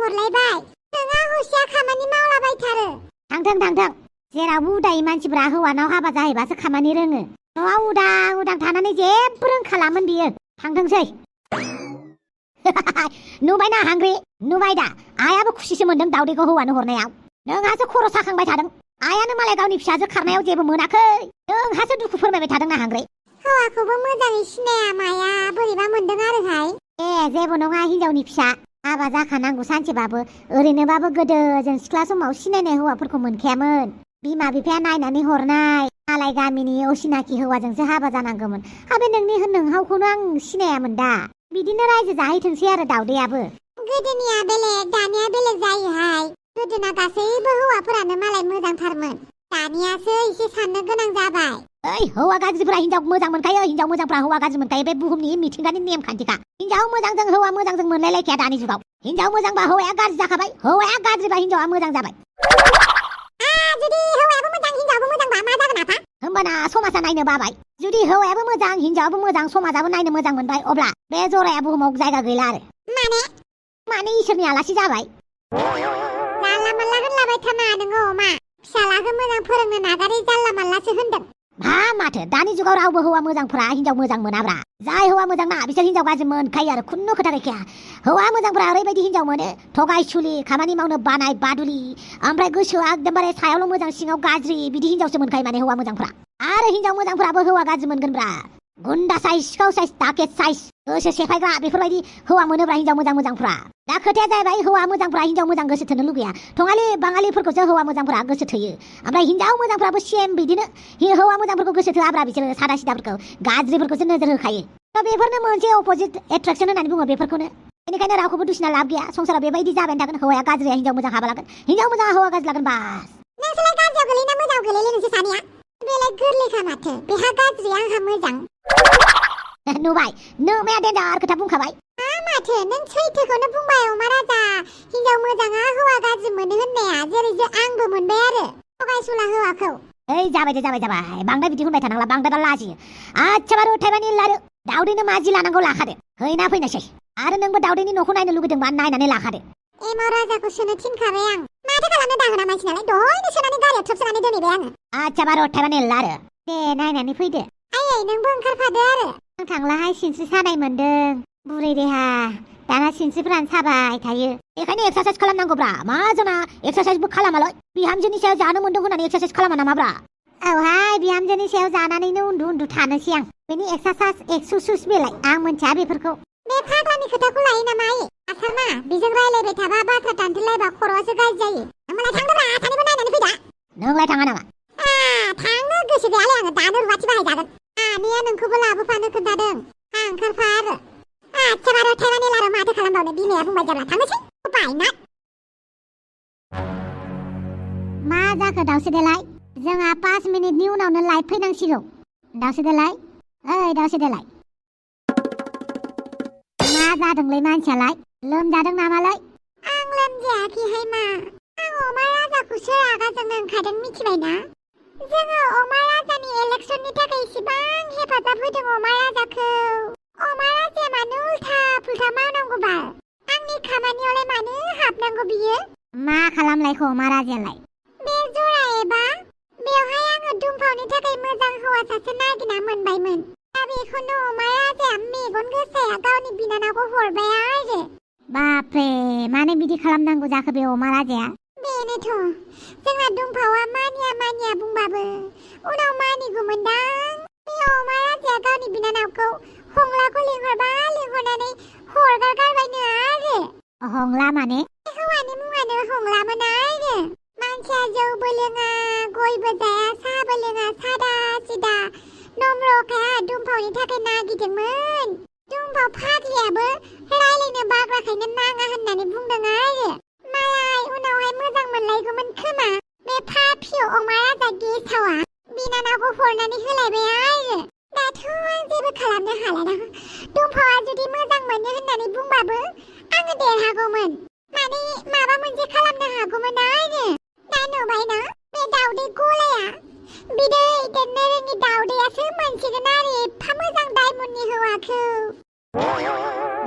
हरलायबाय नोंहा हुसिया खामानि मावलाबायथारो थांथों जेरावबो उदायै मानसिफ्रा हौवानाव हाबा जाहैबासो खामानि रोङो न'आव उदां थानानै जेबो रोंखालामोन बियो थांथोंसै नुबायना हांग्रि नुबाय दा आयाबो खुसिसो मोनदों दावदैखौ हौवानो हरनायाव नोंहासो खर' साखांबाय थादों आयानो मालाय गावनि फिसाजो खारनायाव जेबो मोनाखै नोंहासो दुखु फोरमायबाय थादोंना हांग्रि हौवाखौबो मोजाङै सिनाया माया बोरैबा मोनदों आरोहाय जेबो नङा हिनजावनि फिसा हाबा जाखानांगौ सानसेबाबो ओरैनोबाबो गोदो जों सिख्ला समाव सिनायनाय हौवाफोरखौ मोनखायामोन बिमा बिफाया नायनानै हरनाय मालाय गामिनि असिनाखि हौवाजोंसो हाबा जानांगौमोन आबे नोंहावखौनो आं सिनायामोन दा बिदिनो रायजो जाहैथोंसै आरो दावदैयाबो गोदोनिया बेलेग दानिया बेलेग जायोहाय गोदोना गासैबो हौवाफोरानो मालाय मोजांथारमोन दानियासो एसे साननो गोनां जाबाय हौवा गाज्रिफोरा हिनजाव मोजां मोनखायो हिनजाव मोजांफ्रा हौवा गाज्रि मोनखायो बे बुहुमनि मिथिंगानि नेमखान्थिखा हिनजाव मोजांजों हौवा मोजांजों मोनलायलायखाया दानि जुगाव हिनजाव मोजांबा हौवाया गाज्रि जाखाबाय हौवाया गाज्रिबा हिनजावा मोजां जाबाय जुदि हौवायाबो मोजां हिनजावाबो मोजांबा मा जागोन आफा होमबाना समाजा नायनो बाबाय जुदि हौवायाबो मोजां हिनजावाबो मोजां समाजाबो नायनो मोजां मोनबाय अब्ला बे जराया बुहुमाव जायगा गैला आरो माने इसोरनि आलासि जाबाय जानला मानला होनलाबाय थानाङा नोङो अमा फिसालाखौ मोजां फोरोंनो नागारै जानला मानलासो होनदों माथो दानि जुगाव रावबो हौवा मोजांफ्रा हिनजाव मोजां मोनाब्रा जाय हौवा मोजां ना बिसोर हिनजाव गाज्रि मोनखायो आरो खुनु खोथा गैखाया हौवा मोजांफ्रा ओरैबायदि हिनजाव मोनो थगायसुलि खामानि मावनो बानाय बादुलि ओमफ्राय गोसोआ एकदमबारे सायावल' मोजां सिङाव गाज्रि बिदि हिनजावसो मोनखायो माने हौवा मोजांफ्रा आरो हिनजाव मोजांफ्राबो हौवा गाज्रि मोनगोनब्रा गुन्दा साइज सिखाव साइज दाकेट साइज गोसो सेफायग्रा बेफोरबायदि हौवा मोनोब्रा हिनजाव मोजांफ्रा दा खोथाया जाहैबाय हौवा मोजांफ्रा हिनजाव मोजां गोसो थोनो लुगैया थङालि बाङालिफोरखौसो हौवा मोजांफ्रा गोसो थोयो ओमफ्राय हिनजाव मोजांफ्राबो सेम बिदिनो हौवा मोजांफोरखौ गोसो थोआब्रा बिसोरो सादा सिदाफोरखौ गाज्रिफोरखौसो नोजोर होखायो दा बेफोरनो मोनसे अपोजिट एट्राक्शन होननानै बुङो बेफोरखौनो बेनिखायनो रावखौबो दुसिना लाब गैया संसाराव बेबायदि जाबाय थागोन हौवाया गाज्रिया हिनजाव मोजां हाबा लागोन हिनजाव मोजां हौवा गाज्रि लागोन बास नोंसोरलाय गाज्रियाव गोलैना मोजाङाव गोलैयो नोंसोर सानैया बेलाय गोरलैखा माथो बेहा गाज्रि आंहा मोजां नुबाय नोमाया देन्जार खोथा बुंखाबाय माथो नों सैथोखौनो बुंबाय अमा राजा हिनजाव मोजाङा हौवा गाज्रि मोनो होननाया जेरै आंबो मोनबाय आरो थगायसुला हौवाखौ जाबाय बांद्राय बिदि होनबाय थानांला बांद्रायबा लाजियो आच्छा बारु थाइबानि लारु दावदैनो माजि लानांगौ लाखादो हैना फैनोसै आरो नोंबो दावदैनि न'खौ नायनो लुगैदोंबा नायनानै लाखादो एमाव राजाखौ सोनो थिनखाबाय आं माथो खालामनो दाहोना मानसि नालाय दहायनो सोनानै गारियाव थ्रोब सोनानै दोनहैबाय आङो आच्छा बारु थाइबानि लारु दे नायनानै फैदो आयै नोंबो ओंखारफादो आरो आं थांलाहाय सिनस्रि सानाय मोनदों बुरै देहा दाना सिनस्रिफोरानो साबाय थायो बेखायनो एक्सारसाइज खालामनांगौब्रा मा जना एक्सारसाइजबो खालामालाय बिहामजोनि सायाव जानो मोनदों होननानै एक्सारसाइज खालामा नामाब्रा औहाय बिहामजोनि सायाव जानानैनो उन्दु थानोसै आं बेनि एक्सारसाइज बेलाय आं मोनथिया बेफोरखौ बे फाग्लानि खोथाखौ लायो नामा आयै आसारमा बेजों रायलायबाय थाबा बाथ्रा दान्थेलायबा खर'आसो गाज्रि जायो होमबालाय थांदोब्रा सानैबो नायनानै फैदा नोंलाय थाङा नामा थांनो गोसो गैयालै आङो दानो रुवाथि बाहायजागोन आनैया नोंखौबो लाबोफानो खोन्थादों ओंखारफा आरो आच्छा बारु थाइबानि लारु माथो खालामबावनो बिमाया बुंबाय जेब्ला थांनोसै बायना मा जाखो दाउसेदेलाय जोंहा 5 मिनिटनि उनावनो लाइभ फैनांसिगौ दाउसेदेलाय ओइ दाउसेदेलाय मा जादोंलै मानसियालाय लोमजादों नामालाय आं लोमजायाखैहाय मा आं अमा राजाखौसो रागा जोंनो ओंखारदों मिथिबायना जोङो अमा राजानि इलेक्सननि थाखाय इसेबां हेफाजाब होदों अमा राजाखौ अमा राजाया मानो उल्था फुल्था मावनांगौ बाल आंनि खामानियावलाय मानो हाबनांगौ बियो मा खालामलायखो अमा राजायालाय बे जरा एबा बेवहाय आङो दुम्फावनि थाखाय मोजां हौवा सासे नागिरना मोनबायमोन दा बेखौनो अमा राजाया मेगन गोसाया गावनि बिनानावखौ हरबाय आरो बापरे माने बिदि खालामनांगौ जाखो बे अमा राजाया बेनोथ' जोंना दुम्फावा मानिया बुंबाबो उनाव मानिगौमोनदां बे अमा राजाया गावनि बिनानावखौ हंलाखौ लिंहरनानै हरगारगारबायनो आरो हंला माने हौवानि मुङानो हंलामोन आरो मानसिया जौबो लोङा गयबो जाया साहाबो लोङा सादा सिदा नम्रखाया दुम्फावनि थाखाय नागिरदोंमोन दुम्फाव फाग्लियाबो रायलायनो बाग्राखायनो नाङा होननानै बुंदों आरो मालाय उनावहाय मोजां मोनलायगौमोन खोमा बे फाफिय अमा राजा गेसावा बिनानावखौ हरनानै होलायबाय आरो दाथ' आं जेबो खालामनो हाला दुम्फावा जुदि मोजां मोनो होननानै बुंबाबो आङो देरहागौमोन माने माबा मोनसे खालामनो हागौमोन आरो दा नुबायना बे दावदै गलाया बिदै दोननो रोङि दावदैयासो मोनसिगोन आरो एफा मोजां डायमन्डनि हौवाखौ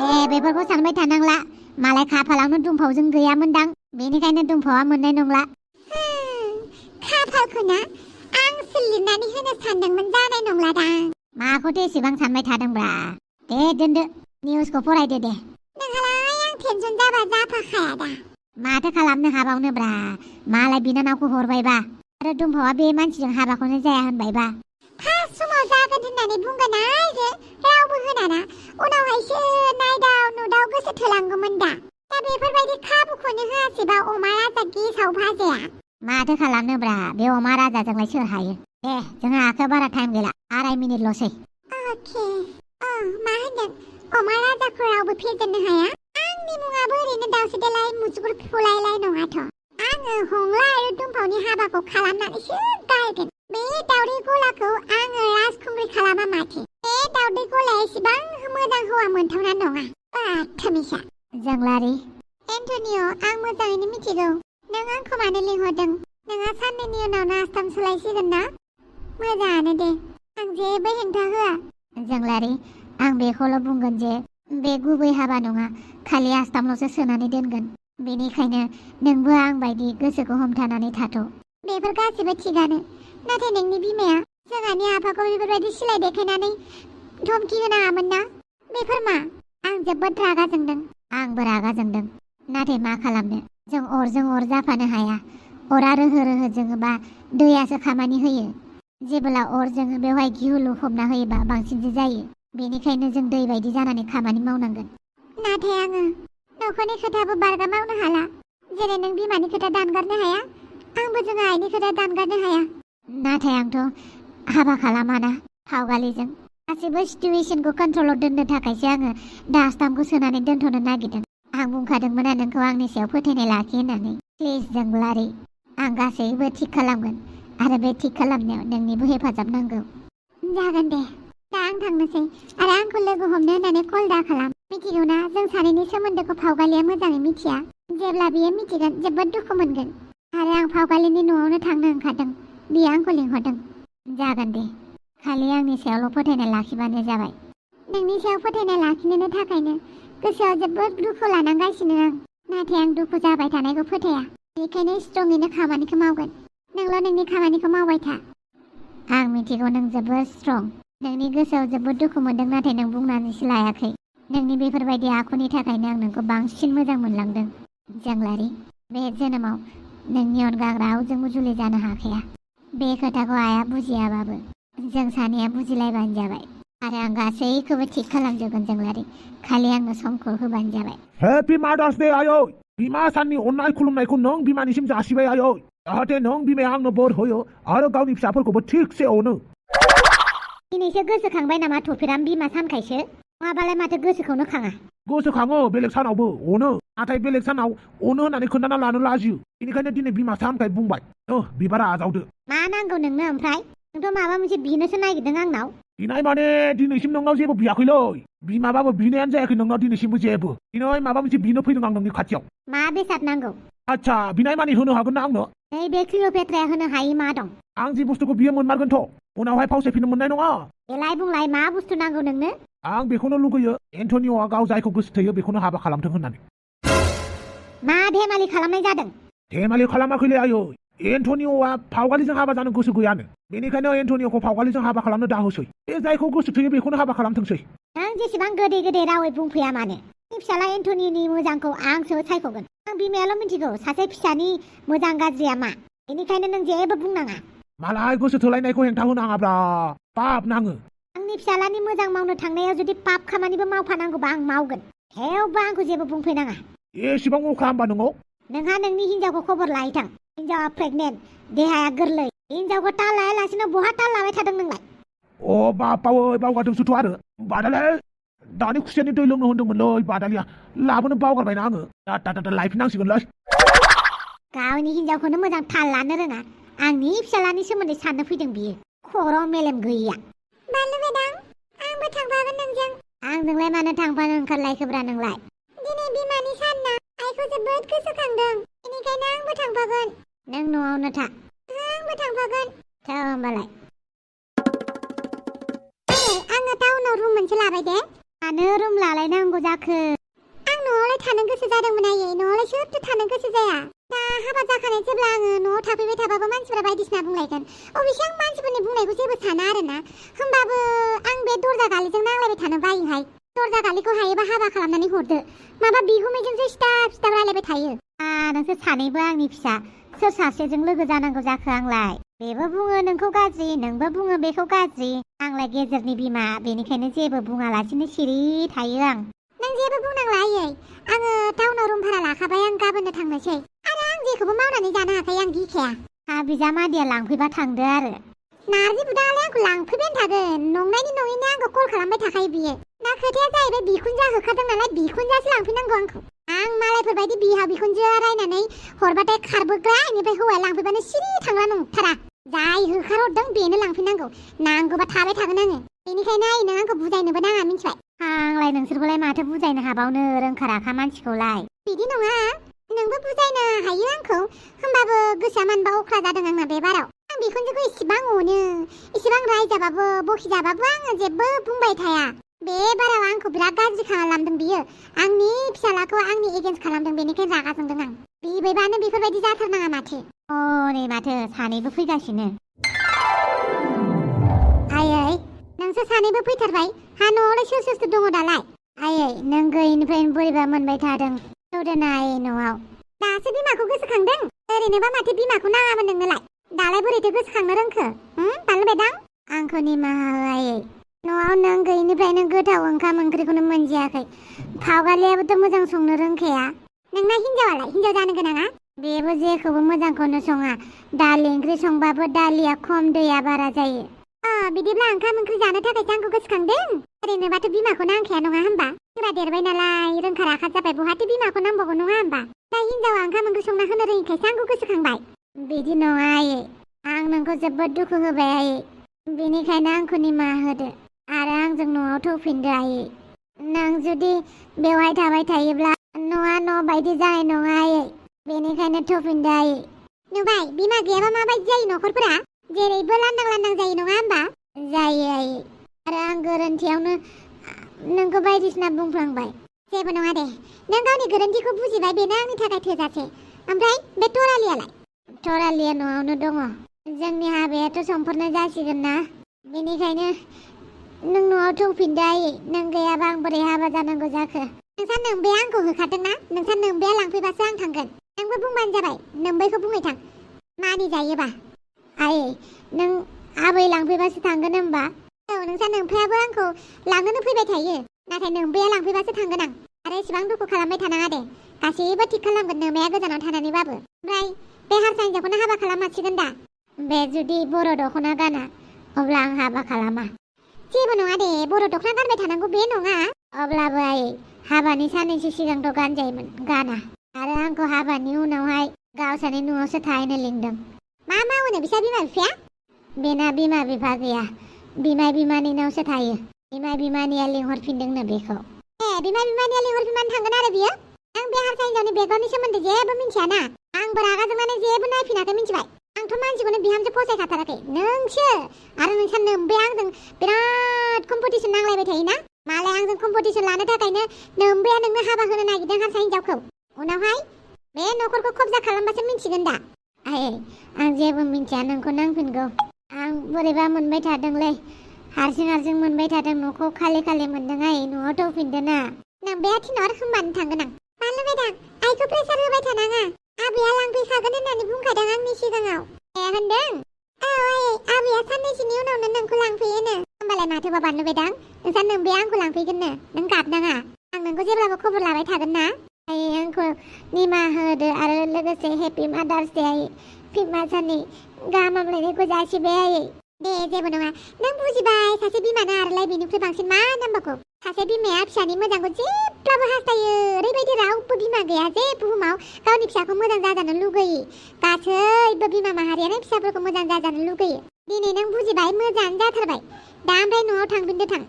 दे बेफोरखौ सानबाय थानांला मालाय खाफालावनो दुम्फावजों गैयामोनदां बेनिखायनो दुम्फावा मोननाय नंला खाफालखौना आंसो लिरनानै होनो सानदोंमोन जानाय नंलादां माखौथो एसेबां सानबाय थादोंब्रा दे दोनदो निउसखौ फरायदो दे नोंहालाय आं टेनसन जाबा जाफाखाया दा माथो खालामनो हाबावनोब्रा मालाय बिनानावखौ हरबायबा आरो दुम्फावा बे मानसिजों हाबाखौनो जाया होनबायबा फार्स्ट समाव जागोन होननानै बुंगोन आरो रावबो होनाना उनावहायसो नायदाव नुदाव गोसो थोलांगौमोन दा बेफोरबायदि खाबुखौनो होआसैबा अमा राजा गेसाव भाजाया माथो खालामनोब्रा बे अमा राजाजोंलाय सोर हायो दे जोंहा आखायाव बारा टाइम गैला 2.5 मिनिटल'सै अके मा होनदों अमा राजाखौ रावबो फेजेननो हाया आंनि मुङाबो ओरैनो दावसे देलाय मुसुगुर फुलायलाय नङाथ' आङो हंला आरो दुम्फावनि हाबाखौ खालामनानैसो गारगोन बे दावदै गलाखौ आङो राजखुंग्रि खालामा माथो बे दावदै गलाया एसेबां मोजां हौवा मोनथावना नङा बाथमिसा जोंलारि एन्टनिय' आं मोजाङैनो मिथिगौ नों आंखौ मानो लिंहरदों नोंहा साननैनि उनावनो आस्थाम सोलायसिगोन ना मोजाङानो दे आं जेबो हेंथा होआ जोंलारि आं बेखौल' बुंगोन जे बे गुबै हाबा नङा खालि आस्थामल'सो सोनानै दोनगोन बेनिखायनो नोंबो आं बायदि गोसोखौ हमथानानै थाथ' बेफोर गासिबो थिगानो नाथाय नोंनि बिमाया जोंहानि आफाखौ बेफोरबायदि सिलाय देखायनानै धमखि होनाङामोन ना बेफोर मा आं जोबोद रागा जोंदों आंबो रागा जोंदों नाथाय मा खालामनो जों अरजों अर जाफानो हाया अरा रोहो रोहो जोङोबा दैयासो खामानि होयो जेब्ला अर जोङो बेवहाय गिहुलु फबना होयोबा बांसिनसो जायो बेनिखायनो जों दै बायदि जानानै खामानि मावनांगोन नाथाय आङो न'खरनि खोथाबो बारगा मावनो हाला जेरै नों बिमानि खोथा दानगारनो हाया आंबो जों आइनि खोथा दानगारनो हाया नाथाय आंथ' हाबा खालामाना फावगालिजों गासैबो सिटुवेसनखौ कन्ट्रलाव दोननो थाखायसो आङो दा आस्थामखौ सोनानै दोनथ'नो नागिरदों आं बुंखादोंमोन नोंखौ आंनि सायाव फोथायनाय लाखि होननानै प्लिज जोंलारि आं गासैबो थिग खालामगोन आरो बे थिग खालामनायाव नोंनिबो हेफाजाब नांगौ जागोन दे दा आं थांनोसै आरो आंखौ लोगो हमनो होननानै कल दा खालाम मिथिगौना जों सानैनि सोमोन्दोखौ फावगालिया मोजाङै मिथिया जेब्ला बियो मिथिगोन जोबोद दुखु मोनगोन आरो आं फावगालिनि न'आवनो थांनो ओंखारदों बियो आंखौ लिंहरदों जागोन दे खालि आंनि सायावल' फोथायनाय लाखिबानो जाबाय नोंनि सायाव फोथायनाय लाखिनोनो थाखायनो गोसोआव जोबोद दुखु लानांगासिनो आं नाथाय आं दुखु जाबाय थानायखौ फोथाया बेनिखायनो स्ट्रङैनो खामानिखौ मावगोन नोंल' नोंनि खामानिखौ मावबाय था आं मिथिगौ नों जोबोद स्ट्रं नोंनि गोसोआव जोबोद दुखु मोनदों नाथाय नों बुंनानैसो लायाखै नोंनि बेफोरबायदि आखुनि थाखायनो आं नोंखौ बांसिन मोजां मोनलांदों जोंलारि बे जोनोमाव नोंनि अनगा रावजोंबो जुलि जानो हाखाया बे खोथाखौ आइया बुजियाबाबो जों सानैया बुजिलायबानो जाबाय आरो आं गासैखौबो थिग खालामजोबगोन जोंलारि खालि आंनो समखौ होबानो जाबाय हेपि मादार्स डे आयै बिमा साननि अननाय खुलुमनायखौ नों बिमानिसिम जासिबाय आयै जाहाथे नों बिमाया आंनो बोर होयो आरो गावनि फिसाफोरखौबो थिगसे अनो दिनैसो गोसोखांबाय नामा थफिराम बिमा सानखायसो नङाबालाय माथो गोसोखौनो खाङा गोसोखाङो बेलेग सानावबो अनो नाथाय बेलेग सानाव अनो होननानै खोन्थाना लानो लाजियो बेनिखायनो दिनै बिमा सानखाय बुंबाय बिबारा आजावदो मा नांगौ नोंनो ओमफ्राय नोंथ' माबा मोनसे बिनोसो नागिरदों आंनाव बिनाय माने दिनैसिम नोंनाव जेबो बियाखैलै बिमाबाबो बिनायानो जायाखै नोंनाव दिनैसिमबो जेबो दिनै माबा मोनसे बिनो फैदों आं नोंनि खाथियाव मा बेसाद नांगौ आच्छा बिनाय मानि होनो हागोन ना आंनो नैबे क्लिअपेट्राया होनो हायै मा दं आं जि बुस्थुखौ बियो मोनमारगोनथ' उनावहाय फावसायफिननो मोननाय नङा देलाय बुंलाय मा बुस्थु नांगौ नोंनो आं बेखौनो लुगैयो एन्टनिय'आ गाव जायखौ गोसो थोयो बेखौनो हाबा खालामथों होननानै मा धेमालि खालामनाय जादों धेमालि खालामाखैलै आयै एन्टनिय'आ फावगालिजों हाबा जानो गोसो गैयानो बेनिखायनो एन्टनिय'खौ फावगालिजों हाबा खालामनो दाहोसै बे जायखौ गोसो थोयो बेखौनो हाबा खालामथोंसै नों जेसेबां गोदै गोदै रावै बुंफैया मानो फिसाला एन्टनिनि मोजांखौ आंसो सायख'गोन आं बिमायाल' मिथिगौ सासे फिसानि मोजां गाज्रिया मा बेनिखायनो नों जेबो बुंनाङा मालाय गोसो थोलायनायखौ हेंथा होनाङाब्रा पाप नाङो आंनि फिसालानि मोजां मावनो थांनायाव जुदि पाप खामानिबो मावफानांगौबा आं मावगोन थेवबो आंखौ जेबो बुंफैनाङा एसेबां अख्रा होमबा नोङो नोंहा नोंनि हिनजावखौ खबर लाहैथां हिनजावा प्रेगनेन्ट देहाया गोरलै हिनजावखौ ताल लायालासिनो बहा ताल लाबाय थादों नोंलाय अ बापावै बावगारदोंसोथ' आरो बादालाय दानि खुसेरनि दै लोंनो होनदोंमोनलै बादालिया लाबोनो बावगारबायना आङो दा लायफिननांसिगोनलै गावनि हिनजावखौनो मोजां थाल लानो रोङा आंनि फिसालानि सोमोन्दै साननो फैदों बियो खर' मेलेम गैया बानलु मेदाम आंबो थांफागोन नोंजों आंजोंलाय मानो थांफानो ओंखारलायखोब्रा नोंलाय दिनै बिमानि सान ना आइखौ जोबोद गोसोखांदों बेनिखायनो आंबो थांफागोन नों न'आवनो था आंबो थांफागोन होमबालाय आङो टाउनाव रुम मोनसे लाबाय दे मानो रुम लालायनांगौ जाखो आं न'आवलाय थानो गोसो जादोंमोन आयै न'आवलाय सोरथो थानो गोसो जाया दा हाबा जाखानाय जेब्ला आङो न'आव थाफैबाय थाबाबो मानसिफोरा बायदिसिना बुंलायगोन अबेसे आं मानसिफोरनि बुंनायखौ जेबो साना आरोना होमबाबो आं बे दरजा गालिजों नांलायबाय थानो बायोहाय दरजा गालिखौ हायोबा हाबा खालामनानै हरदो माबा बिगुमैजोंसो सिथाब रायलायबाय थायो नोंसोर सानैबो आंनि फिसा सोर सासेजों लोगो जानांगौ जाखो आंलाय बेबो बुङो नोंखौ गाज्रि नोंबो बुङो बेखौ गाज्रि आंलाय गेजेरनि बिमा बेनिखायनो जेबो बुङालासिनो सिरि थायो आं नों जेबो बुंनांला आयै आङो टाउनाव रुम भारा लाखाबाय आं गाबोननो थांनोसै आरो आं जेखौबो मावनानै जानो हाखायो आं गिखाया बिजामादैया लांफैबा थांदो आरो नारजि बुदाङालाय आंखौ लांफैबायानो थागोन नंनायनि नङैनो आंखौ कल खालामबाय थाखायो बियो दा खोथाया जाहैबाय बिखुनजोआ होखादों नालाय बिखुनजोआसो लांफैनांगौ आंखौ आं मालायफोरबायदि बिहाव बिखुनजोआ रायनानै हरबाथाय खारबोग्रा इनिफ्राय हौवाया लांफैबानो सिरि थांग्रा नंथारा जाय होखारहरदों बेनो लांफैनांगौ नांगौबा थाबाय थागोन आङो बेनिखायनो आइ नों आंखौ बुजायनोबो नाङा मिन्थिबाय आंलाय नोंसोरखौलाय माथो बुजायनो हाबावनो रोंखा राखा मानसिखौलाय बिदि नङा नोंबो बुजायनो हायो आंखौ होमबाबो गोसोआ मानबा अख्रा जादों आंना बे बाराव आं बिखुनजोखौ इसेबां अनो इसेबां रायजाबाबो बखिजाबाबो आङो जेबो बुंबाय थाया बे बाराव आंखौ बिराद गाज्रि खालामदों बियो आंनि फिसालाखौ आंनि एगेन्स्ट खालामदों बेनिखायनो रागा जोंदों आं बिबैबानो बेफोरबायदि जाथारनाङा माथो नै माथो सानैबो फैगासिनो आयै नोंसोर सानैबो फैथारबाय हा न'आवलाय सोर सोर दङ दालाय आयै नों गैयिनिफ्रायनो बोरैबा मोनबाय थादों दोना आयै न'आव दासो बिमाखौ गोसोखांदों ओरैनोबा माथो बिमाखौ नाङामोन नोंनोलाय दालाय बोरैथो गोसोखांनो रोंखो बानलु बेदां आंखौ निमाहा हो आयै न'आव नों गैयिनिफ्रायनो गोथाव ओंखाम ओंख्रिखौनो मोनजायाखै फावगालियाबोथ' मोजां संनो रोंखाया नोंना हिनजावालाय हिनजाव जानो गोनाङा बेबो जेखौबो मोजांखौनो सङा दालि ओंख्रि संबाबो दालिया खम दैया बारा जायो बिदिब्ला ओंखाम ओंख्रि जानो थाखायसो आंखौ गोसोखांदों ओरैनोबाथ' बिमाखौ नांखाया नङा होमबा सोरबा देरबाय नालाय रोंखा राखा जाबाय बहाथो बिमाखौ नांबावगौ नङा होमबा दा हिनजावा ओंखाम ओंख्रि संना होनो रोङिखायसो आंखौ गोसोखांबाय बिदि नङा आयै आं नोंखौ जोबोद दुखु होबाय आयै बेनिखायनो आंखौ निमाहा होदो आरो आंजों न'आव थौफिनदो आयै नों जुदि बेवहाय थाबाय थायोब्ला न'आ न' बायदि जानाय नङा आयै बेनिखायनो थौफिनदो आयै नुबाय बिमा गैयाबा माबायदि जायो न'खरफोरा जेरैबो लांदां लांदां जायो नङा होमबा जायो आयै आरो आं गोरोन्थियावनो नोंखौ बायदिसिना बुंफ्लांबाय जेबो नङा दे नों गावनि गोरोन्थिखौ बुजिबाय बेनो आंनि थाखाय थोजासे ओमफ्राय बे तरालिया न'आवनो दङ जोंनि हाबायाथ' समफोरनो जासिगोन ना बेनिखायनो नों न'आव थौफिनदो आयै नों गैयाबा आं बोरै हाबा जानांगौ जाखो नोंसा नोंबे आंखौ होखादोंना नोंसा नोंबेया लांफैबासो आं थांगोन नोंबो बुंबानो जाबाय नोंबैखौ बुङै थां मानिजायोबा आयै नों आबै लांफैबासो थांगोन होमबा नोंसा नोंफायाबो आंखौ लांनोनो फैबाय थायो नाथाय नोंबेया लांफैबासो थांगोन आं आरो इसेबां दुखु खालामबाय थानाङा दे गासैबो थिग खालामगोन नोमाया गोजानाव थानानैबाबो ओमफ्राय बे हारसा हिन्जावखौनो हाबा खालामासिगोन दा बे जुदि बर' दख'ना गाना अब्ला आं हाबा खालामा जेबो नङा दे बर' दख'ना गानबाय थानांगौ बे नङा अब्लाबो आयै हाबानि साननैसो सिगांथ' गानजायोमोन गाना आरो आंखौ हाबानि उनावहाय गावसानि न'आवसो थाहैनो लिंदों मा मावनो बिसा बिमा बिफाया बेना बिमा बिफा गैया बिमाय बिमानिनावसो थायो बिमाय बिमानिया लिंहरफिनदोंनो बेखौ बिमाय बिमानिया लिंहरफिनबानो थांगोन आरो बियो आं बे हारसा हिन्जावनि बेकग्राउन्डनि सोमोन्दै जेबो मिन्थियाना आंबो रागा जोंनानै जेबो नायफिनाखै मिन्थिबाय आंथ' मानसिखौनो बिहामजो फसायखाथाराखै नोंसो आरो नोंसा नोंबे आंजों बिराद कम्पिटिसन नांलायबाय थायोना मालाय आंजों कम्पिटिसन लानो थाखायनो नोंबेया नोंनो हाबा होनो नागिरदों हारसा हिन्जावखौ उनावहाय बे न'खरखौ कब्जा खालामबासो मिन्थिगोन दा आयै आं जेबो मिन्थिया नोंखौ नांफिनगौ आं बोरैबा मोनबाय थादोंलै हारसिं मोनबाय थादों न'खौ खालि खालि मोनदों आयै न'आव थौफिनदो ना नोंबेया थिनहर होनबानो थांगोन आं बानलु बेदां आइखौ प्रेसार होबाय थानाङा आबैया लांफैखागोन होननानै बुंखादों आंनि सिगाङाव होनदों औ आयै आबैया साननैसोनि उनावनो नोंखौ लांफैयोनो होमबालाय माथोबा बानलु बेदां नोंसा नोंबे आंखौ लांफैगोननो नों गाबनाङा आं नोंखौ जेब्लाबो खबर लाबाय थागोन ना आयै आंखौ निमाहा होदो आरो लोगोसे हेपि मादार्स डे आयै बिमा साननि गाहाम हामलायनायखौ जासिबाय आयै दे जेबो नङा नों बुजिबाय सासे बिमानो आरोलाय बेनिफ्राय बांसिन मा नांबावगौ सासे बिमाया फिसानि मोजांखौ जेब्लाबो हास्थायो ओरैबायदि रावबो बिमा गैया जे बुहुमाव गावनि फिसाखौ मोजां जाजानो लुगैयो गासैबो बिमा माहारियानो फिसाफोरखौ मोजां जाजानो लुगैयो दिनै नों बुजिबाय मोजाङानो जाथारबाय दा ओमफ्राय न'आव थांफिनदो थां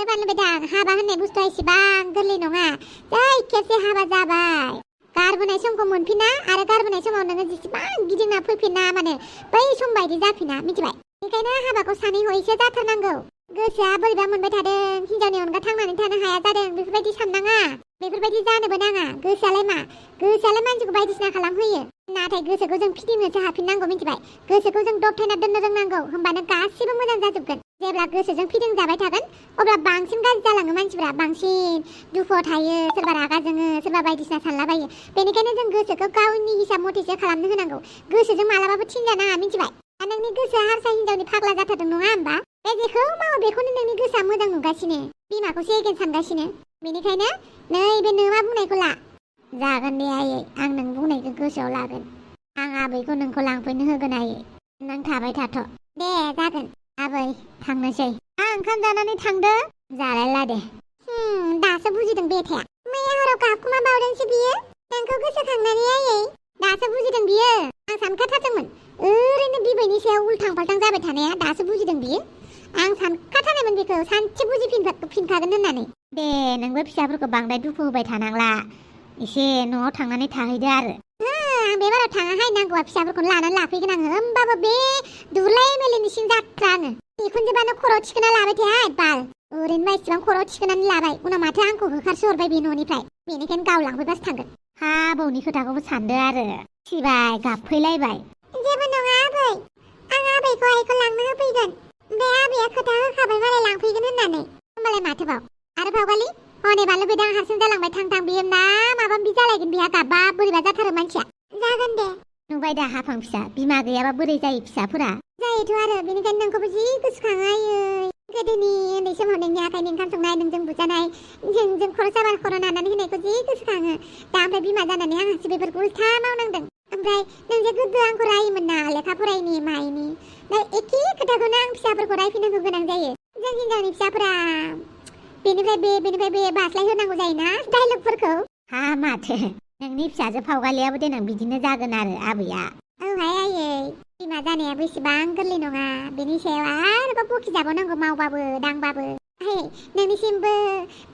बानलु बेदां हाबा होननाय बुस्थुआ इसेबां गोरलै नङा जै खेबसे हाबा जाबाय गारबोनाय समखौ मोनफिना आरो गारबोनाय समाव नोङो जेसेबां गिदिंना फैफिना माने बै सम बायदि जाफिना मिथिबाय बेखायनो हाबाखौ सानै हयैसो जाथारनांगौ गोसोआ बोरैबा मोनबाय थादों हिनजावनि अनगा थांनानै थानो हाया जादों बेफोरबायदि साननाङा बेफोरबायदि जानोबो नाङा गोसोआलाय मा गोसोआलाय मानसिखौ बायदिसिना खालामहोयो नाथाय गोसोखौ जों फिदिंनोसो हाफिननांगौ मिथिबाय गोसोखौ जों दबथायना दोननो रोंनांगौ होमबानो गासिबो मोजां जाजोबगोन जेब्ला गोसोजों फिदिंजाबाय थागोन अब्ला बांसिन गाज्रि जालाङो मानसिफोरा बांसिन दुखुआव थायो सोरबा रागा जोङो सोरबा बायदिसिना सानलाबायो बेनिखायनो जों गोसोखौ गावनि हिसाब मथेसो खालामनो होनांगौ गोसोजों मालाबाबो थिनजानाङा मिथिबाय नोंनि गोसोआ हारसा हिनजावनि फाग्ला जाथारदों नङा होमबा बे जेखौ मावो बेखौनो नोंनि गोसोआ मोजां नुगासिनो बिमाखौसो एगेन सानगासिनो बेनिखायनो नैबे नोमा बुंनायखौ ला जागोन दे आयै आं नों बुंनायखौ गोसोआव लागोन आं आबैखौ नोंखौ लांफैनो होगोन आयै नों थाबाय थाथ' दे जागोन आबै थांनोसै ओंखाम जानानै थांदो जालायला दे दासो बुजिदों बेथाया मैया हराव गाबखुमा बावदोंसो बियो नोंखौ गोसोखांनानै आयै दासो बुजिदों बियो आं सानखाथारदोंमोन ओरैनो बिबैनि सायाव उल्थां फाल्थां जाबाय थानाया दासो बुजिदों बियो आं सानखाथारनायमोन बेखौ सानसे बुजिफिनखागोन होननानै दे नोंबो फिसाफोरखौ बांद्राय दुखु होबाय थानांला एसे न'आव थांनानै थाहैदो आरो आं बे बाराव थाङाहाय नांगौबा फिसाफोरखौनो लानानै लाफैगोन आङो होमबाबो बे दुरलाय मेलेनि सिं जाथ्रा आङो बिखुनजोबानो खर' थिखोना लाबाय थाया बाल ओरैनोबा इसेबां खर' थिखोनानै लाबाय उनाव माथो आंखौ होखारसो हरबाय बे न'निफ्राय बेनिखायनो गाव लांफैबासो थांगोन हा बौनि खोथाखौबो सानदो आरो सिबाय गाबफैलायबाय जेबो नङा आबै आं आबैखौ आइखौ लांनो होफैगोन बे आबैया खोथा होखाबाय मालाय लांफैगोन होननानै होमबालाय माथोबाव आरो फावगालि हनै बानलु बेदां हारसिं जालांबाय थां बियो ना माबा माबि जालायगोन बिहा गाबा बोरैबा जाथारो मानसिया जागोन दे नुबाय दा हाफां फिसा बिमा गैयाबा बोरै जायो फिसाफोरा जायोथ' आरो बेनिखायनो नोंखौबो जि गोसोखाङो आयै गोदोनि उन्दै समाव नोंनि आखाइनि ओंखाम संनाय नोंजों बुजानाय जों खर' साबार खर' नानानै होनायखौ जि गोसोखाङो दा ओमफ्राय बिमा जानानै आंहासो बेफोरखौ उल्था मावनांदों ओमफ्राय नों जे गोदो आंखौ रायोमोन ना लेखा फरायनि मायनि दा एखे खोथाखौनो आं फिसाफोरखौ रायफिननांगौ गोनां जायो जों हिनजावनि फिसाफोरा बेनिफ्राय बे बास्लाय होनांगौ जायोना डायलगफोरखौ हा माथो नोंनि फिसाजो फावगालियाबो देनां बिदिनो जागोन आरो आबैया औहाय आयै बिमा जानायाबो इसेबां गोरलै नङा बेनि सायाव आरोबाव बखिजाबावनांगौ मावबाबो दांबाबो आयै नोंनिसिमबो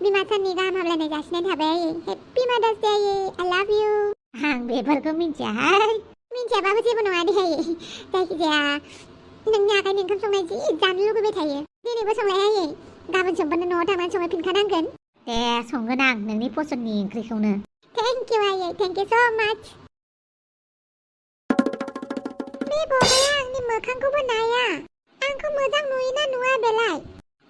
बिमा साननि गाहाम हामलायनाय जासिनाय थाबाय आयै हेप्पि मादार्स डे आयै आइ लाभ इउ आं बेफोरखौ मिन्थियाहाय मिन्थियाबाबो जेबो नङा दे आयै जायखिजाया नोंनि आखाइनि ओंखाम संनाय जि जानो लुगैबाय थायो दिनैबो संलाय आयै गाबोन समफोरनो न'आव थांनानै संहैफिनखानांगोन दे संगोन आं नोंनि पसन्दनि ओंख्रिखौनो थेंक इउ आयै थेंक इउ स' माच बे बबाया आंनि मोखांखौबो नाया आंखौ मोजां नुयोना नुवा बेलाय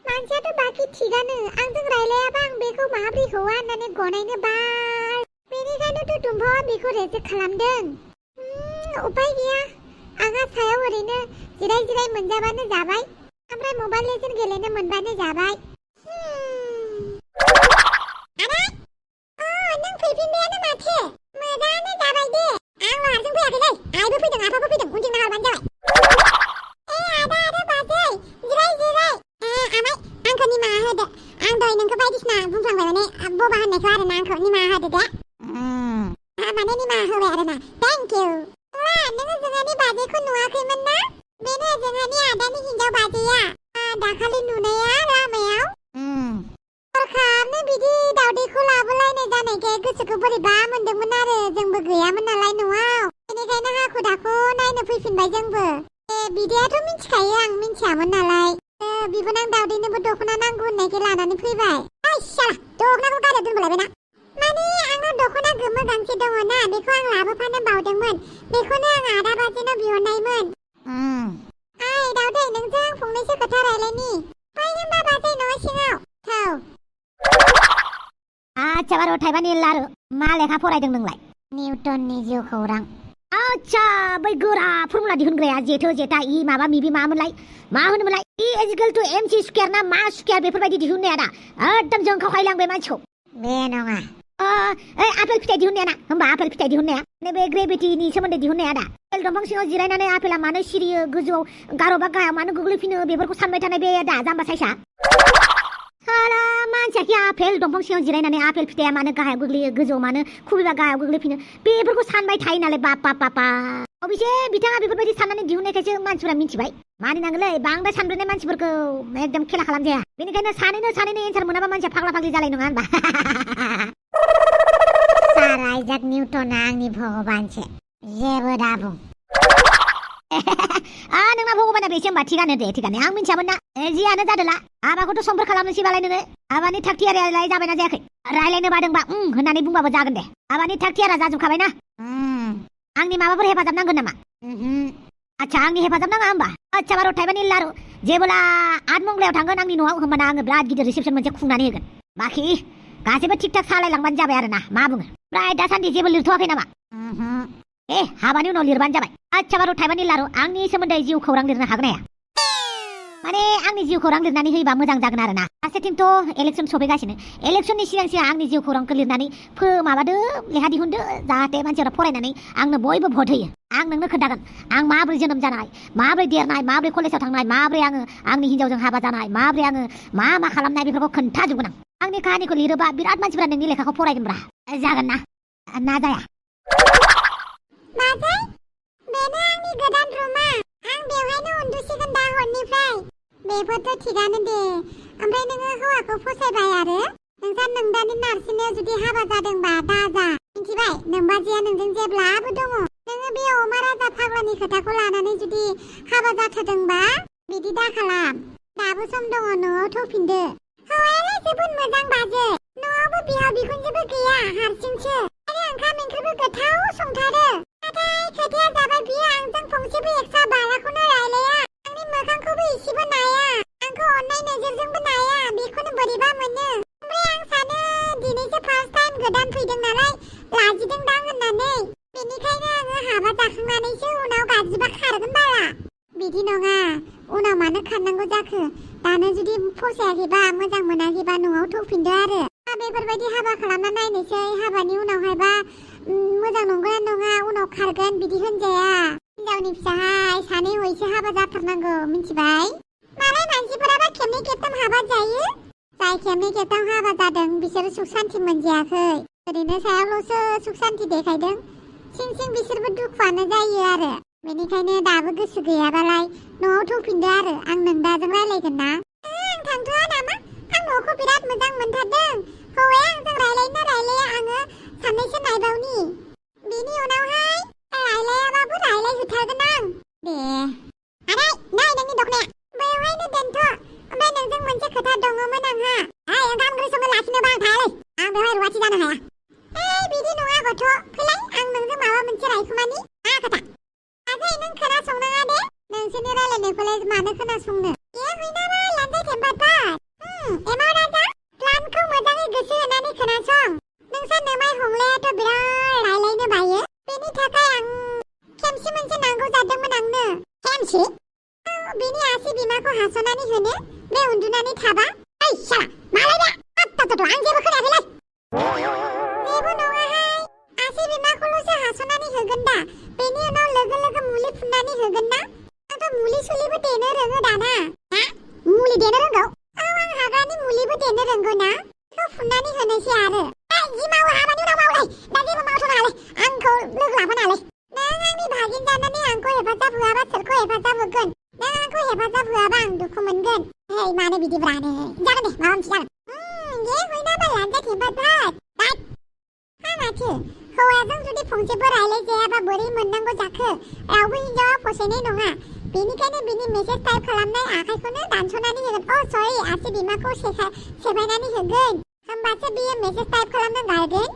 मानसियाथ' बाखि थिगानो आंजों रायलायाबा आं बेखौ माब्रै हौवा होननानै गनायनो बाल बेनिखायनोथ' दुम्फावा बेखौ रेजेक्ट खालामदों उपाय गैया आंहा सायाव ओरैनो जिराय मोनजाबानो जाबाय ओमफ्राय मबाइल लेजेन्ड गेलेनो मोनबानो जाबाय आदा नों फैफिनबायानो माथो मोजाङानो जाबाय दे आंल' हारसिं फैयाखैलै आइबो फैदों आफाबो फैदों उनथिं नाहरबानो जाबाय आदा आरो बाजै जिराय आमाय आंखौ निमाहा होदो आं दहाय नोंखौ बायदिसिना बुंफ्लांबाय माने बबा होननायखौ आरोना आंखौ निमाहा होदो दे माने निमाहा होबाय आरोना थेंक इउ नोङो जोंहानि बाजैखौ नुवाखैमोन ना बेनो जोंहानि आदानि हिनजाव बाजैया दाखालि नुनाया लामायाव हरखाबनो बिदि दावदैखौ लाबोलायनाय जानायखाय गोसोखौ बोरैबा मोनदोंमोन आरो जोंबो गैयामोन नालाय न'आव बेनिखायनो हाखु दाखु नायनो फैफिनबाय जोंबो बिदायाथ' मिथिखायो आं मिथियामोन नालाय बिबोनां दावदैनोबो दख'ना नांगौ होननायखाय लानानै फैबाय दख'नाखौ गारियाव दोनबोलायबायना माने आंनाव दख'ना गोमो गांसे दङ ना बेखौ आं लाबोफानो बावदोंमोन बेखौनो आं आदा बाजैनाव बिहरनायमोन आइ दावदै नोंजों आं फंनैसो खोथा रायलायनि फै होनबा बाजै न' सिङाव थौ आच्छा बार' थाइबानि लारु मा लेखा फरायदों नोंलाय निउटननि जिउ खौरां आच्छा बै गोरा फर्मुला दिहुनग्राया जेथो जेथा इ माबा मिबि मामोनलाय मा होनोमोनलाय E Ezekiel two MC square ना मा स्कुवेर बेफोरबायदि दिहुननाया दा एकदम जोंखावखायलांबाय मानसिखौ बे नङा आपेल फिथाइ दिहुननाया ना होमबा आपेल फिथाइ दिहुननाया बे ग्रेभिटिनि सोमोन्दै दिहुननाया दा आपेल दंफां सिङाव जिरायनानै आपेला मानो सिरियो गोजौआव गार'बा गाहायाव मानो गोग्लैफिनो बेफोरखौ सानबाय थानाय बे दा जाम्बा साइसा साला मानसियाखि आपेल दंफां सिङाव जिरायनानै आपेल फिथाइया मानो गाहायाव गोग्लैयो गोजौआव मानो खुबैबा गाहायाव गोग्लैफिनो बेफोरखौ सानबाय थायो नालाय बाप अबयसे बिथाङा बेफोरबायदि साननानै दिहुननायखायसो मानसिफोरा मिथिबाय मानिनांगोनलै बांद्राय सानब्रेनाय मानसिफोरखौ एकदम खेला खालामजाया बेनिखायनो सानैनो एन्सार मोनाबा मानसिया फाग्ला फाग्लि जालाय नङा होनबा सार आइजाक निउटना आंनि भगबानसो जेबो दाबुं नोंना भगबाना बेसो होमबा थिगानो दे थिगानो आं मिन्थियामोन ना जियानो जादोला हाबाखौथ' समफोर खालामनोसै बालाय नोङो हाबानि थाग थियारियालाय जाबायना जायाखै रायलायनो बादोंबा होननानै बुंबाबो जागोन दे हाबानि थाग थियारा जाजोबखाबायना आंनि माबाफोर हेफाजाब नांगोन नामा आच्छा आंनि हेफाजाब नाङा होमबा आच्छा बार' थाइबानि लारु जेबोला 8 मंगलायाव थांगोन आंनि न'आव होमबाना आङो बिराद गिदिर रिसेपसन मोनसे खुंनानै होगोन बाखि गासैबो थिक थाक सालायलांबानो जाबाय आरो ना मा बुङो ओमफ्राय दासान्दि जेबो लिरथ'वाखै नामा हाबानि उनाव लिरबानो जाबाय आच्छा बार' थाइबानि लारु आंनि सोमोन्दै जिउ खौरां लिरनो हागोन हाया माने आंनि जिउ खौरां लिरनानै होयोबा मोजां जागोन आरो ना फारसेथिंथ' इलेक्सन सफैगासिनो इलेक्सननि सिगां सिगां आंनि जिउ खौरांखौ लिरनानै माबादो लेखा दिहुनदो जाहाथे मानसिफोरा फरायनानै आंनो बयबो भट होयो आं नोंनो खोन्थागोन आं माब्रै जोनोम जानाय माब्रै देरनाय माब्रै कलेजाव थांनाय माब्रै आङो आंनि हिन्जावजों हाबा जानाय माब्रै आङो मा खालामनाय बेफोरखौ खोन्थाजोबगोन आंनि काहानिखौ लिरोबा बिराद मानसिफोरा नोंनि लेखाखौ फरायगोनब्रा जागोन ना जाया बाजै बेनो आंनि गोदान रुमा आं बेवहायनो उन्दुसिगोन दा हरनिफ्राय बेफोरथ' थिगानो दे ओमफ्राय नोङो हौवाखौ फसायबाय आरो नोंसा नोंदानि नारसिननायाव जुदि हाबा जादोंबा दाजा मिथिबाय नोंबाजैया नोंजों जेब्लाबो दङ नोङो बे अमा राजा फाग्लानि खोथाखौ लानानै जुदि हाबा जाथारदोंबा बिदि दा खालाम दाबो सम दङ न'आव थौफिनदो हौवायालाय जोबोद मोजां बाजै न'आवबो बिहाव बिखुनजोबो गैया हारसिंसो आरो ओंखाम ओंख्रिबो गोथाव संथारो नाथाय खोथाया जाबाय बियो आंजों फंसेबो एक्सट्रा बाराखौनो रायलाया आंनि मोखांखौबो इसेबो नाया आंखौ अननाय नोजोरजोंबो नाया बेखौनो बोरैबा मोनो ओमफ्राय आं सानो दिनैसो फार्स्ट टाइम गोदान फैदों नालाय लाजिदोंदां होननानै बेनिखायनो आङो हाबा जाखांनानैसो उनाव गाज्रिबा खारगोन बाला बिदि नङा उनाव मानो खारनांगौ जाखो दानो जुदि फसायाखैबा मोजां मोनाखैबा न'आव थौफिनदो आरो बेफोरबायदि हाबा खालामना नायनोसै हाबानि उनावहायबा मोजां नंगौना नङा उनाव खारगोन बिदि होनजाया हिनजावनि फिसाहाय सानै हयसो हाबा जाथारनांगौ मिथिबाय मालाय मानसिफोराबा खेबनै खेबथाम हाबा जायो जाय खेबनै खेबथाम हाबा जादों बिसोरो सुख सान्ति मोनजायाखै ओरैनो सायावल'सो सुख सान्ति देखायदों सिं सिं बिसोरबो दुखुआनो जायो आरो बेनिखायनो दाबो गोसो गैयाबालाय न'आव थौफिनदो आरो आं नोंदाजों रायलायगोन ना आं थांथ'आ नामा आं न'खौ बिराद मोजां मोनथारदों हौवाया आंजों रायलायना रायलाया आङो साननैसो नायबावनि बेनि उनावहाय रायलायाबाबो रायलायहोथारगोन आं दे आनै नै नोंनि दखनाया बेवहायनो दोनथ' ओमफ्राय नोंजों मोनसे खोथा दङमोन आंहा ओंखाम ओंख्रि संनो लाखिनोबा आं थायालै आं बेवहाय रुवाथि जानो हाया बिदि नङा गथ' फैलाय आं नोंजों माबा मोनसे रायखुमानि मा खोथा आजै नों खोनासंनाङा दे नोंसोरनि रायलायनायखौलाय मानो खोनासंनो फैनाबा लान्जाय थेम्बारबाय एमाव राजा प्लानखौ मोजाङै गोसो होनानै खोनासं नोंसा नोमाय हंलायाथ' बिराद रायलायनो बायो बेनि थाखाय आं खेमसि मोनसे नांगौ जादोंमोन आंनो खेमसि बेनि आसि बिमाखौ हास'नानै होनो बे उन्दुनानै थाबा ओइ साला मालाय बे आं जेबो खोनायाखैलै जेबो नङाहाय आसि बिमाखौल'सो हास'नानै होगोन दा बेनि उनाव लोगो लोगो मुलि फुननानै होगोन ना आंथ' मुलि सुलिबो देनो रोङो दाना मुलि देनो रोंगौ आं हाग्रानि मुलिबो देनो रोंगौ ना बेखौ फुननानै होनोसै आरो जि मावो हाबानि उनाव मावलाय दा जेबो मावथ'नाङालै आंखौ लोगो लाबोनाङालै नों आंनि भागिन जानानै आंखौ हेफाजाब होआबा सोरखौ हेफाजाब होगोन नों आंखौ हेफाजाब होआबा आं दुखु मोनगोन मानो बिदि ब्रानो जागोन दे माबा मोनसे जागोन फैनाबा लान्जाय थेम्बारबाय माथो हौवाजों जुदि फंसेबो रायलायजायाबा बोरै मोननांगौ जाखो रावबो हिनजावा फसायनाय नङा बेनिखायनो बिनि मेसेज टाइप खालामनाय आखाइखौनो दानस'नानै होगोन सरि आसि बिमाखौ सेफायनानै होगोन होमबासो बियो मेसेज टाइप खालामनो गारगोन